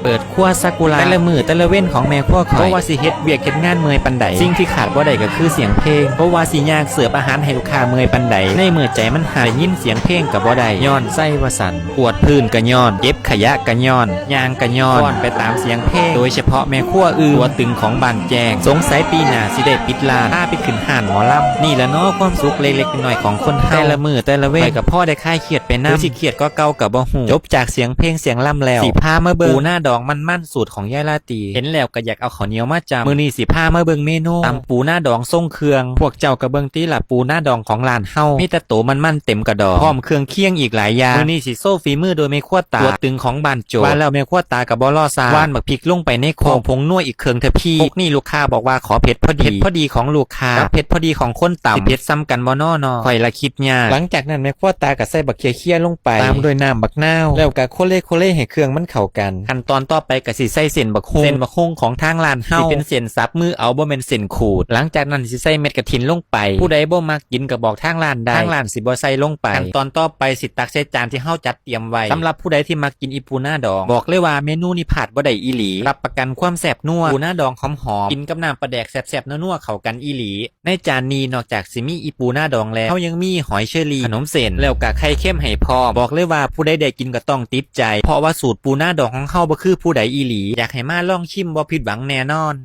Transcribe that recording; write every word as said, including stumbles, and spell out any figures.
เปิดครัวซากุระ แต่ละมื้อแต่ละเว็นของแม่ครัวข้อย บ่ว่าสิเฮ็ดเวียกเฮ็ดงานเมื่อยปานใด สิ่งที่ขาดบ่ได้ก็คือเสียงเพลง บ่ว่าสิย่างเสิร์ฟอาหารให้ลูกค้าเมื่อยปานใด ในมื้อใจมันหาย ได้ยินเสียงเพลงก็บ่ได้ ย้อนไส้ว่าสัน กวาดพื้นก็ย้อน เก็บขยะก็ย้อน ย่างก็ย้อน ฟ้อนไปตามเสียงเพลง โดยเฉพาะแม่ครัวอึ่ง ตัวตึงของบ้านแจ้ง สงสัยปีหน้าสิได้ปิดร้าน พาไปขึ้นห้านหมอลำ นี่ละเนาะความสุขเล็กๆน้อยๆของคนเฮา แต่ละมื้อแต่ละเว็น ข้อยก็พอได้คลายเครียดไปนำ หรือสิเครียดกว่าเก่าก็บ่ฮู้ จบจากเสียงเพลงเสียงลำแล้ว สิพามาเบิ่งปูนาดองมันๆสูตรของยายราตรี เห็นแล้วก็อยากเอาข้าวเหนียวมาจ้ำ มื้อนี้สิพามาเบิ่งเมนู ตำปูนาดองทรงเครื่อง พวกเจ้าก็เบิ่งติล่ะ ปูนาดองของร้านเฮา มีแต่โตมันๆเต็มกระดอง พร้อมเครื่องเคียงอีกหลายอย่าง มื้อนี้สิโชว์ฝีมือโดยแม่ครัวตา ตัวตึงของบ้านโจก ว่าแล้วแม่ครัวตาก็บ่รอช้า หว่านบักพริกลงไปในโคก ผงนัวอีกเครื่องทะพี โคกนี้ลูกค้าบอกว่าขอเผ็ดพอดี เผ็ดพอดีของลูกค้า กับเผ็ดพอดีของคนตำ สิเผ็ดส่ำกันบ่น้อเนาะ ข้อยละคิดยาก หลังจากนั้นแม่ครัวตาก็ใส่บักเขียเขียลงไป ตามด้วยน้ำบักนาว แล้วก็โคเลโคเลให้เครื่องมันเข้ากัน ขั้นตอนต่อไปก็สิใส่เส้นบักฮุ่ง เส้นบักฮุ่งของทางร้านเฮา สิเป็นเส้นสับมือเอา บ่แม่นเส้นขูด หลังจากนั้นสิใส่เม็ดกระถินลงไป ผู้ใดบ่มักกินก็บอกทางร้านได้ ทางร้านสิบ่ใส่ลงไป ขั้นตอนต่อไปสิตักใส่จานที่เฮาจัดเตรียมไว้ สำหรับผู้ใดที่มักกินอีปูนาดอง บอกเลยว่าเมนูนี้พลาดบ่ได้อีหลี รับประกันความแซ่บนัว ปูนาดองหอมๆ กินกับน้ำปลาแดกแซ่บๆนัวๆเข้ากันอีหลี ในจานนี้นอกจากสิมีอีปูนาดองแล้ว เฮายังมีหอยเชอรี่ ขนมเส้น แล้วก็ไข่เค็มให้พร้อม บอกเลยว่าผู้ใดได้กินก็ต้องติดใจ เพราะว่าสูตรปูนาดองของเฮาบ่คือผู้ใดอีหลี อยากให้มาลองชิมบ่ผิดหวังแน่นอน